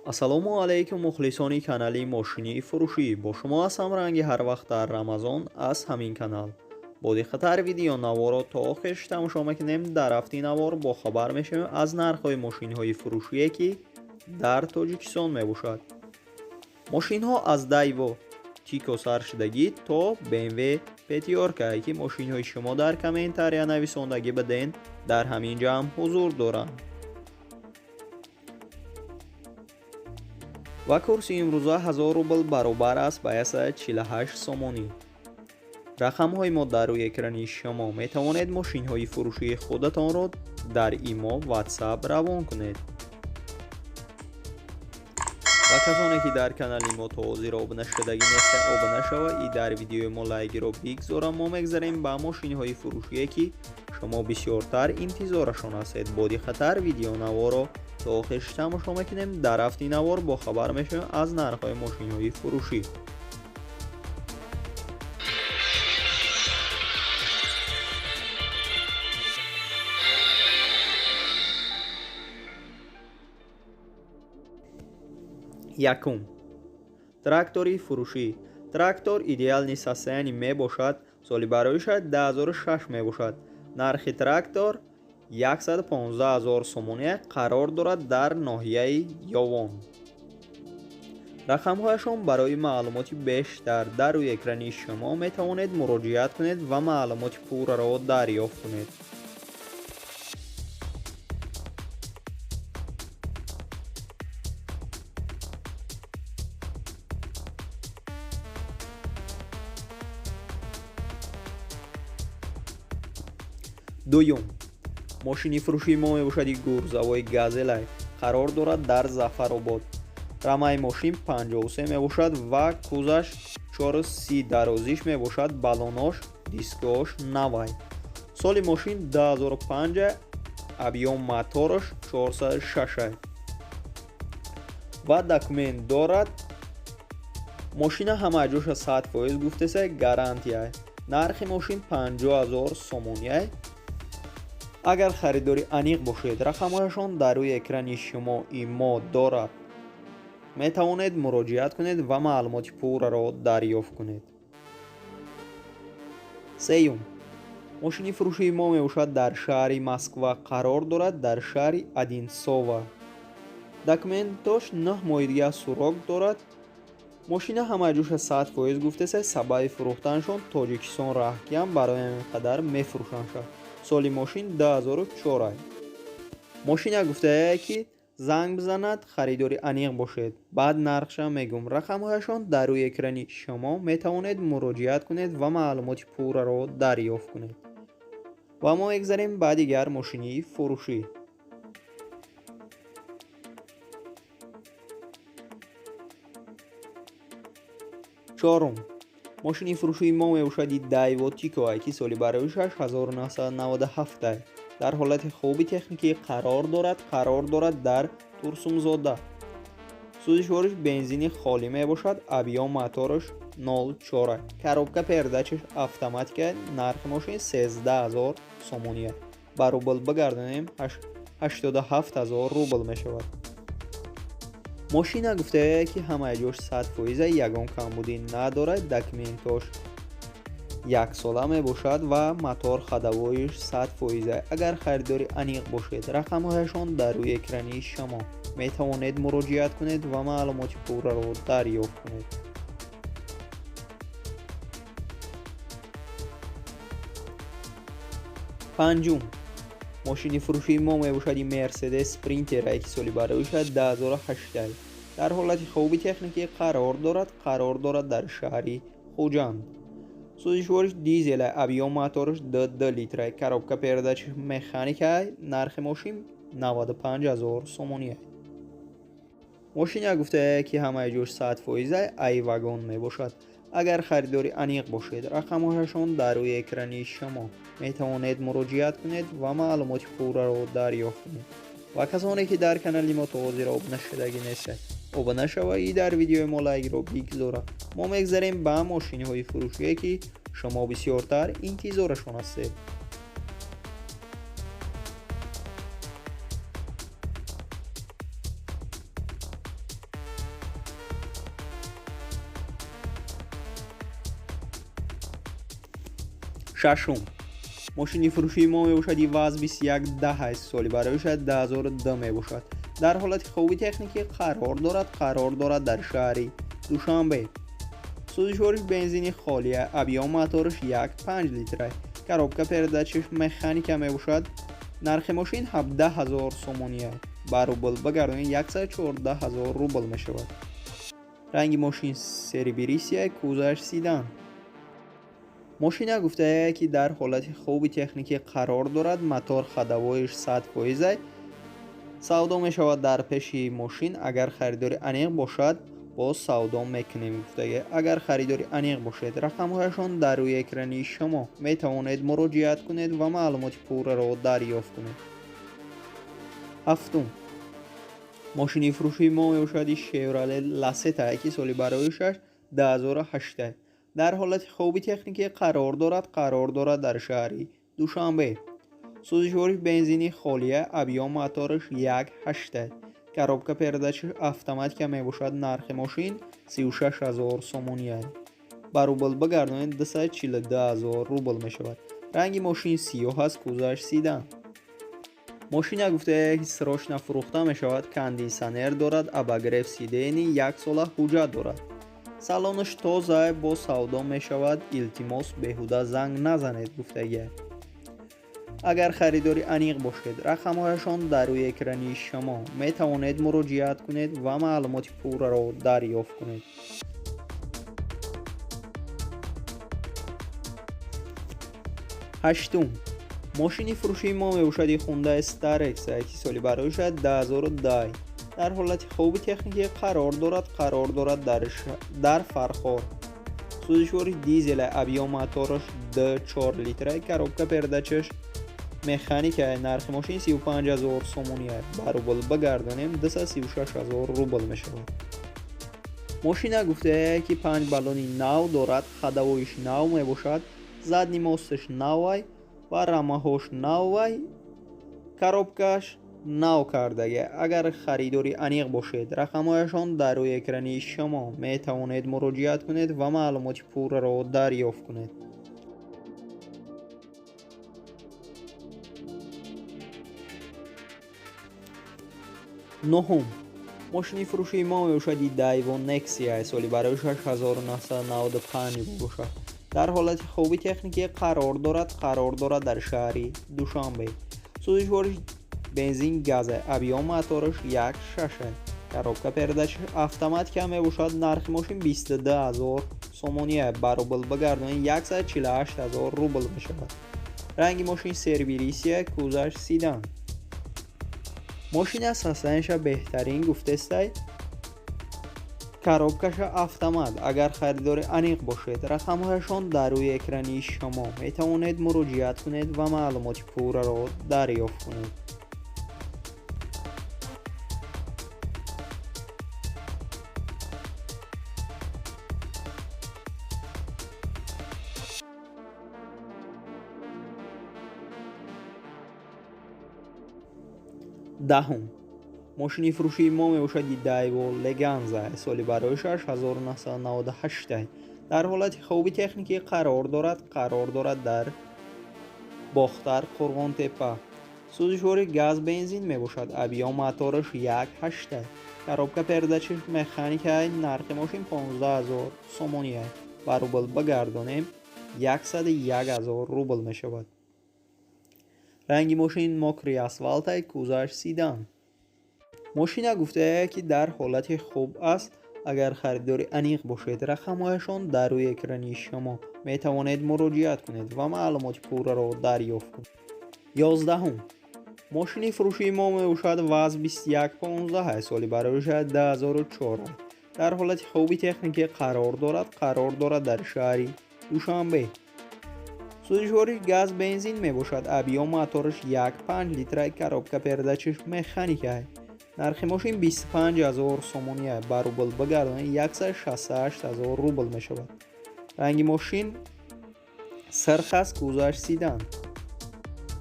Ассалому алайкум, мухлисони канали мошинии фурӯшӣ. Бо шумо ҳастам ранги ҳар вақт дар Рамазон аз ҳамин канал. Бо диққаттар видеонаворро то охирш тамошо мекунем. Дар рафти навор бохабар мешавем аз нархҳои мошинҳои фурӯшие, ки дар Тоҷикистон мебошад. Мошинҳо аз Дайво Тико сар шудагӣ то BMW Пятёрка, ки мошинҳои шумо дар комментария нависондагӣ биден, дар ҳамин ҷамъ ҳузур доранд. Ва курси имрӯза 1000 рубл баробар аст ба 148 сомонӣ. Рақамҳои мо дар рӯи экрани шумо. Метавонед мошинҳои фурӯшии худатонро дар ИМО, WhatsApp равон кунед. Ва касоне ки дар канали мо то ҳозир обуна шудагӣ неста, обуна шава и дар видеои мо лайкро бигзора. Мо мегзарем ба мошинҳои фурӯшие, ки шумо бисёртар интизорашон ҳастед. Бо диққаттар видеонаворро то охирш тамошо мекунем. Дар рафти навор бохабар мешавем аз нархҳои мошинҳои фурӯшӣ. Якум. Трактори фурӯшӣ. Трактор идеальный состояние мебошад. Соли бароиша 2006 мебошад. Нархи трактор 115 000 сомонӣ, қарор дорад дар ноҳияи Ёвон. Рақамҳояшон барои маълумоти бештар дар рӯи экрани шумо, метавонед муроҷиат кунед ва маълумоти пурраро дарёфт кунед. Дуюм мошини фурӯшии мо мебошад грузовой Газелай, қарор дорад дар Зафаробод. Рамаи мошин 53 мебошад ва кузаш 430 дарозиш мебошад. Балонош, дискош навай. Соли мошин 2005, объём мотораш 406 ва документ дорад. Мошина ҳама ҷоша 100% гуфтеса, гарантия. Нархи мошин 50 000 сомонӣ. Агар харидори аниқ бошед, рақамҳояшон дар рӯи экрани шумо ИМО дорад. Метавонед муроҷиат кунед ва маълумоти пурраро дарёфт кунед. Сеюм мошини фурӯшии мо мебошад, дар шаҳри Москва қарор дорад, дар шаҳри Одинцово. Документош 9 моҳи дига срок дорад. Мошина ҳама ҷоша 100% гуфтеса, сабаби фурӯхтанашон Тоҷикистон раҳкиям, барои ҳамин қадар мефурӯшанд. Соли мошин 2004. Мошина гуфтае, ки занг бизанад, харидори аниқ бошед. Баъд нархша мегӯм. Рақамҳояшон дар рӯи экрани шумо, метавонед муроҷиат кунед ва маълумоти пурраро дарёфт кунед. Ва мо мегзарем ба дигар мошини фурӯшӣ. Чорум мошини фурӯшии мо мебошад Дайво Тико, ки соли бароишаш 1997, дар ҳолати хуби техникӣ қарор дорад. Қарор дорад дар Турсунзода. Сӯзишвориш бензини холӣ мебошад. Объём мотораш 0,4, коробка передачаш автоматика. Нархи мошин 13 000 сомонӣ. Ба рубл бигардонем, 87 000 рубл мешавад. Мошина гуфтае, ки ҳамаи ҷош 100%, ягон камбудӣ надорад. Документош яксола мебошад ва мотор ходовоиш 100%. Агар харидори аниқ бошед, рақамҳояшон дар рӯи экрани шумо, метавонед муроҷиат кунед ва маълумоти пурраро дарёфт кунед. Панҷум мошини фурӯшии мо мебошад Мерседес Спринтер, ки соли бароиша 2008, дар ҳолати хуби техникӣ қарор дорад. Қарор дорад дар шаҳри Хуҷанд. Сӯзишвориш дизел, объём мотораш 2 литра, коробка передач механика. Нархи мошин 95 000 сомонӣ. Мошина гуфтае, ки ҳамаи ҷош 100%, ай вагон мебошад. Агар харидори аниқ бошед, рақамҳояшон дар рӯи экрани шумо, метавонед муроҷиат кунед ва маълумоти пурраро дарёфт кунед. Ва касоне ки дар канали мо то ҳозир обуна шудагӣ нестед, обуна шава и дар видеои мо лайкро бигзора. Мо мегзарем ба мошинҳои фурӯшие, ки шумо бисёртар интизорашон ҳастед. Шашум, мошини фурӯшии мо мебошад ВАЗ 2110, соли барояшад 2002 мебошад. Дар ҳолати хуби техникӣ қарор дорад дар шаҳри Душанбе. Сӯзишвориш бензини холия, объём мотораш 1,5 литра, коробка передачаш механика мебошад. Нархи мошин 17 ҳазор сомония, ба рубл багардонед 114 ҳазор рубл мешавад. Ранги мошин серебристый, кузоваш седан. Мошина гуфтае, ки дар ҳолати хуби техникӣ қарор дорад, мотор ходовойш 100%. Савдо мешавад дар пеши мошин. Агар харидори аниқ бошад, боз савдо мекунем гуфтага. Агар харидори аниқ бошед, рақамҳояшон дар рӯи экрани шумо, метавонед муроҷиат кунед ва маълумоти пурраро дарёфт кунед. Ҳафтум, мошини фурӯшии мо мебошад Шевроле Ласета, ки соли бароишаш 2008, дар ҳолати хуби техникӣ қарор дорад дар шаҳри Душанбе. Сӯзишвориш бензини холия, объём мотораш 1,8, коробка передачи автоматика мебошад. Нархи мошин 36 ҳазор сомония, ба рубл багардонед 242 ҳазор рубл мешавад. Ранги мошин сиёҳ аст, кузоваш седан. Мошина гуфтае, ки срочно фурӯхта мешавад. Кондитсионер дорад, обогрев сидений, як сола ҳуҷҷат дорад, салонаш тоза, бо савдо мешавад. Илтимос, беҳуда занг назанед гуфтагия. Агар харидори аниқ бошед, рақамҳояшон дар рӯи экрани шумо, метавонед муроҷиат кунед ва маълумоти пурраро дарёфт кунед. Ҳаштум, мошини фурӯшии мо мебошад Хундай Старекс, ки соли бароишад 2010, дар ҳолати хуби техникӣ қарор дорад дар Фархор. Сӯзишвори дизела, объём мотораш 2,4 литра, коробка передачаш механика. Нархи мошин 35 ҳазор сомония, ба рубл багардонем 236 ҳазор рубл мешавад. Мошина гуфтае, ки панҷ баллони нав дорад, ходовоиш нав мебошад, задний мосташ навай ва рамаҳош навай, коробкаш нав кардага. Агар харидори аниқ бошед, рақамҳояшон дар рӯи экрани шумо, метавонед муроҷиат кунед ва маълумоти пурраро дарёфт кунед. Нуҳум, мошини фурӯшии мо мебошад Дайво Нексия, соли барои 1995 мебошад. Дар ҳолати хуби техникӣ қарор дорад дар шаҳри Душанбе. Сӯзишвориш бензин газа, объём мотораш 1,6, коробка передач автоматика мебошад. Нархи мошин 22 ҳазор сомония, ба рубл багардонед 148 ҳазор рубл мешавад. Ранги мошин серебристый, кузоваш седан. Мошина состояниеша беҳтарин гуфтестай, коробкаша автомат. Агар харидори аниқ бошед, рақамҳояшон дар рӯи экрани шумо, метавонед муроҷиат кунед ва маълумоти пурраро дарёфт кунед. Даҳум, мошини фурӯшии мо мебошад Дайво Леганза, соли бароишаш 1998, дар ҳолати хуби техникӣ қарор дорад дар Бохтар, Қурғонтеппа. Сӯзишвори газ бензин мебошад, объём мотораш 1,8, коробка передачи механика. Нархи мошин 15 ҳазор сомония, ба рубл багардонем 101 ҳазор рубл мешавад. Ранги мошин мокрый асфалтай, кузоваш седан. Мошина гуфтае, ки дар ҳолати хуб аст. Агар харидори аниқ бошед, рақамҳояшон дар рӯи экрани шумо, метавонед муроҷиат кунед ва маълумоти пурраро дарёфт кунед. 11-ум, мошини фурӯшии мо мебошад ВАЗ 2115, соли бароишад 2004, дар ҳолати хуби техникӣ қарор дорад дар шаҳри Душанбе. Сӯзишвори газ бензин мебошад, объём мотораш 1,5 литра, коробка передачаш механика. Нархи мошин 25 ҳазор сомония, ба рубл багардонед 168 ҳазор рубл мешавад. Ранги мошин сирх аст, кузоваш седан.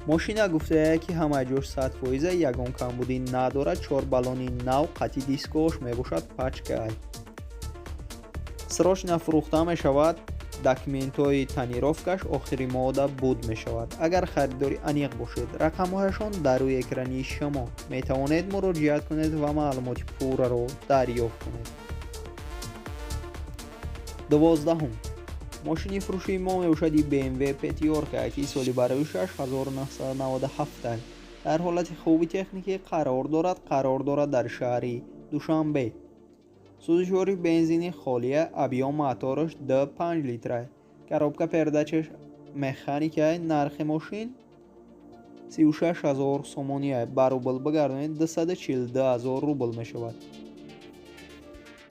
Мошина гуфтае, ки ҳама ҷош 100%, ягон камбудӣ надорад, чор баллони нав қати дискош мебошад, пачкай. Срочно фурӯхта мешавад. Документҳои тонировкаш охири моҳда буд мешавад. Агар харидори аниқ бошед, рақамҳояшон дар рӯи экрани шумо, метавонед муроҷиат кунед ва маълумоти пурраро дарёфт кунед. 12-ум мошини фурӯшии мо мебошад BMW Пятёрка, ки соли барои 1997 дар ҳолати хуби техникӣ қарор дорад дар шаҳри Душанбе. Сӯзишвори бензини холия, объём мотораш 2,5 литра, коробка передачаш механика. Нархи мошин 36 000 сомония, ба рубл бигардонед, 242 000 рубл мешавад.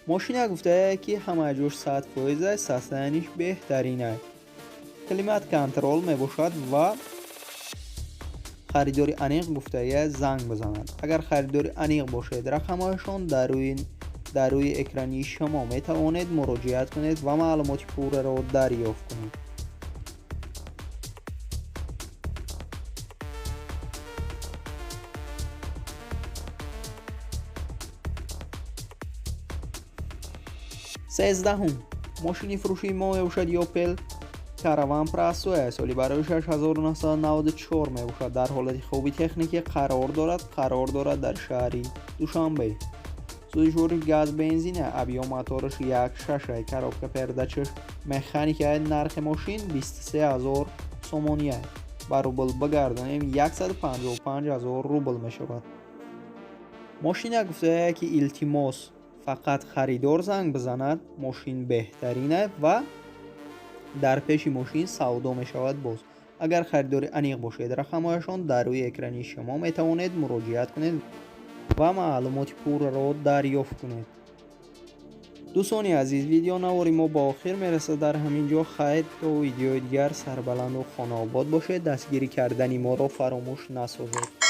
Мошина гуфтае, ки ҳама ҷош 100%, состояниш беҳтарина, климат контроль мебошад ва харидори аниқ гуфтая занг бизанад. Агар харидори аниқ бошед, рақамҳояшон дар рӯи экрани шумо, метавонед муроҷиат кунед ва маълумоти пурраро дарёфт кунед. 13-ум мошини фурӯшии мо мебошад Опел Караван Простой, соли барои 1994 мебошад. Дар ҳолати хуби техникӣ қарор дорад дар шаҳри Душанбе. Сӯзишвори газ бензина, объём мотораш 1,6, коробка передачаш механика. Нархи мошин 23 000 сомония, ба рубл бигардонем, 155 000 рубл мешавад. Мошина гуфтая, ки илтимос, фақат харидор занг бизанад, мошин беҳтарина ва дар пеши мошин савдо мешавад боз. Агар харидори аниқ бошед, рақамҳояшон дар рӯи экрани шумо, метавонед муроҷиат кунед ва маълумоти пурраро дарёфт кунед. Дӯстони азиз, видеонавори мо ба охир мерасад дар ҳамин ҷо. Хайр, то видеои дигар сарбаланду хонаобод бошед. Дастгирӣ кардани моро фаромӯш насозед.